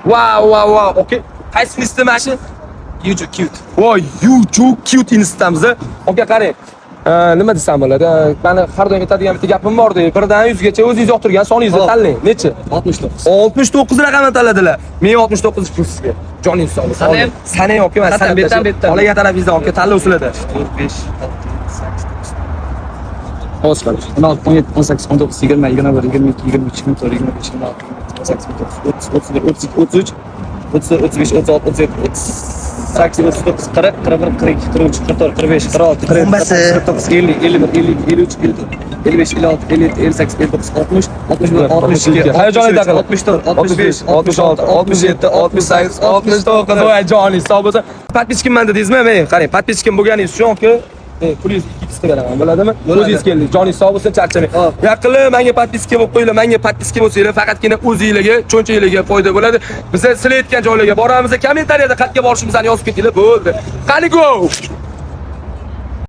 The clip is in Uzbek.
Vau, vau, vau. Okey. Qaysi insta mana shu? Yuju cute. Voy, you cute instamiz. Aka, qarang. Nima desam bo'ladi? Mani har doim aytadigan bitta gapim bor-da. Birdan 100 gacha o'zingiz yoqtirgan soningizni Hop. tanlang. Necha? 69. 69 raqamni tanladilar. Men 69 pul sizga. Joningiz sog' bo'lsin. Sanayam? Sanang, aka, man Sanang, sanab betdan, betdan. Xohlagan tarafingizdan, aka, tanlov sizlarda. 4, 5, 6, 8, Hozir. 16, 17, 18, 19, 20, 21, 22, 23, 24, 25, 26, 27, 28, 30, 31, 32, 33, 34, 35, 36, 37, 38, 39, 40, 41, 42, 43, 44, 45, 46, 47, 49, 50, 51, 52, 53, 54, 55, 56, 57, 58, 59, 60, 61, 62, Hayajonli 63, daqiqa. 64, 65, 66, 67, 68, 69. Voy, joningiz sog' bo'lsin. Подписчик man dedingizmi? Men qarang, подписчик bo'lganingiz uchun, aka, pulingiz 2 qilib beraman, bo'ladimi? Bo'ladi. O'zingiz keldingiz. Joningiz sog' bo'lsin, charchamang. Hop. Yaqinlar, menga подписка bo'lib qo'yinglar, menga подписка bo'lsanglar, faqatgina o'zingizlarga, cho'nchaginglarga foyda bo'ladi. Biz sizlar aytgan joylarga boramiz, kommentariyada qayerga borishimizni yozib ketinglar, bo'ldi. Qani go!